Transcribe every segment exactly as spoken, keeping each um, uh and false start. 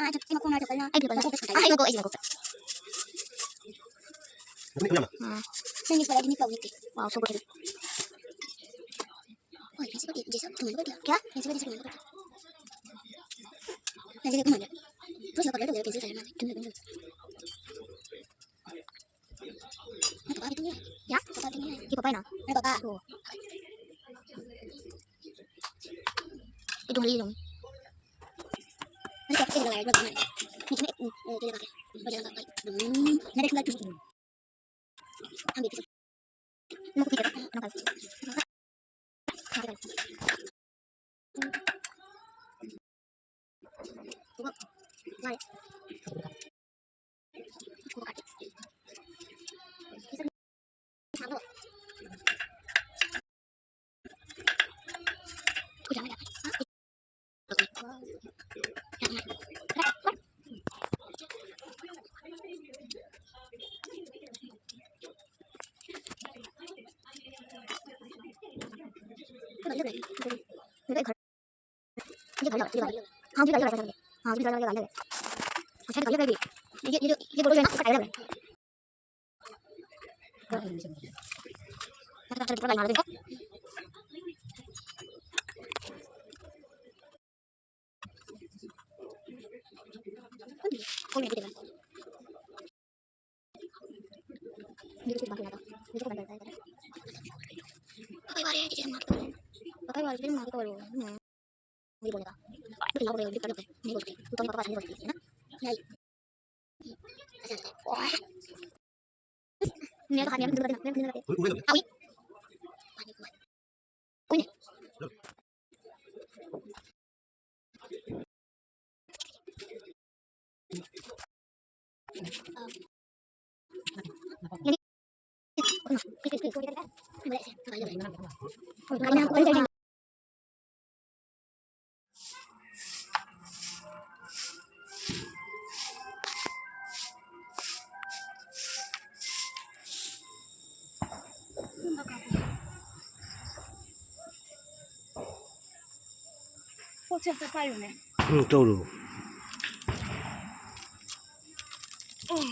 ꯑꯥ, ꯆꯠ-, ꯁꯤ ꯃꯈꯣꯡ ꯅꯥꯏ ꯆꯠꯄꯅ꯫ ꯑꯩꯒꯤ ꯃꯈꯣꯡ ꯅꯥꯏ꯫ ꯑꯩꯒꯤ ꯃꯈꯣꯡ ꯆꯠꯄꯅ꯫ ꯑꯥ, ꯁꯤ ꯃꯈꯣꯡ ꯅꯥꯏ꯫ ꯑꯥ꯫ ꯅꯪꯗꯤ ꯄꯨꯔꯥ ꯑꯗꯨꯝ ꯃꯤꯠ ꯄꯥꯎ ꯅꯠꯇꯦ꯫ Wow, so good. ꯍꯣꯏ, pencil ꯀꯛꯀꯦ꯫ ꯖꯦꯁ ꯊꯨꯝꯍꯟꯕ ꯀꯛꯀꯦ꯫ ꯍꯥ? Pencil ꯀꯛꯀꯦ, ꯊꯨꯝꯍꯟꯕ ꯀꯛꯀꯦ꯫ Pencil ꯀꯛꯄ ꯃꯥꯜꯂꯦ꯫ ꯊꯣꯏꯁꯤꯒ colour ꯇꯧꯒꯦꯔꯥ, pencil ꯁꯥꯏꯔ ꯃꯥꯜꯂꯦ꯫ ꯊꯨꯝꯍꯟꯕ ꯀꯛꯀꯦ꯫ ꯅꯪ ꯄꯄꯥ ꯍꯥꯏꯕꯗꯨꯅꯦ꯫ ꯌꯥ? ꯄꯄꯥ ꯍꯥꯏꯕꯗꯨꯅꯦ꯫ ꯀꯩ ꯄꯄꯥ ꯍꯥꯏꯅꯣ? ꯅꯪ ꯄꯄꯥ꯫ ꯑꯣ꯫ ꯑꯩ ꯇꯨꯡꯍꯜꯂꯤ ꯑꯗꯨꯝ꯫ ꯅꯪ ꯀꯞꯄꯦ ꯅꯨꯡꯉꯥꯏꯔꯗꯤ ꯅꯪ ꯀꯃꯥꯏꯅ? ꯅꯪ ꯀꯃꯥꯏ-, ꯎꯝ, ꯑꯦ, ꯀꯩꯅꯣ ꯀꯥꯞꯀꯦ꯫ ꯍꯣꯏ, ꯅꯪ ꯀꯥꯞꯄ꯫ ꯎꯝ, ꯅꯪ ꯀꯥꯞꯄ꯫ ꯍꯥꯡꯕꯤꯒꯦ꯫ ꯅꯪ ꯀꯣꯐꯤ ꯀꯩꯀꯥ ꯅꯪ ꯀꯥꯞꯄ꯫ ꯍꯥꯡꯕꯤꯒꯦ꯫ ये घर, ये घर लगा, ये वाला। हाँ, ये घर लगा, ये घर लगा। हाँ, ये घर लगा, ये घर लगा। ये, ये, ये, ये बोलो जो है ना, इसका टायर लगा। खोल नहीं देगा। मुझे कुछ बात लगा, मुझे को बंद करता है। पकड़ वाले हैं, किसी से मार पकड़। पकड़ वाले, किसी से मार पकड़। हम्म। नहीं बोलेगा। तो लाओ, बोलेगा, नहीं बोलती। तो पापा नहीं बोलती है ना? नहीं। मेरा तो हाथ, मेरा तो, मेरा तो, मेरा तो। कोई नहीं। ꯄꯣꯠꯁꯦ ꯑꯝꯇ ꯄꯥꯏꯌꯨꯅꯦ꯫ ꯎꯝ, ꯇꯧꯔꯨ꯫ ꯎꯝ꯫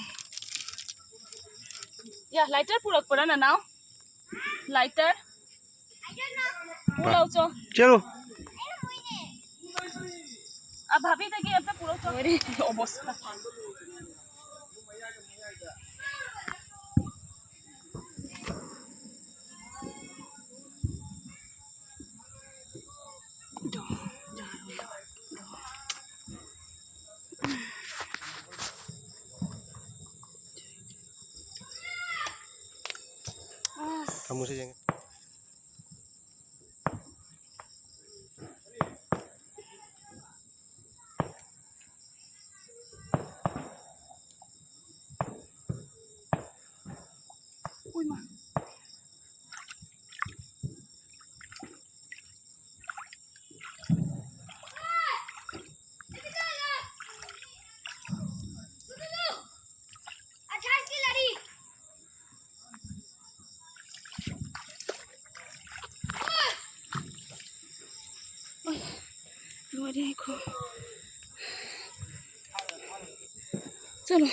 ꯌꯥ, lighter ꯄꯨꯔꯛꯄ꯭ꯔꯥ, ꯅꯅꯥꯎ? Lighter? ꯄꯨꯔꯛꯑꯣ, ꯆꯣ꯫ ꯆꯠꯂꯨ꯫ ꯑ, ꯚꯥꯕꯤꯗꯒꯤ ꯑꯝꯇ ꯄꯨꯔꯛꯑꯣ, ꯆꯣ꯫ ꯂꯣꯏꯔꯦ, ꯑꯣꯕꯣꯁꯇ꯫ ꯑꯁ꯫ ꯊꯝꯃꯨꯁꯦ ꯌꯦꯡꯒꯦ꯫ ꯂꯣꯏꯔꯦ, ꯉꯥꯏꯈꯣ꯫ ꯆꯠꯂꯣ꯫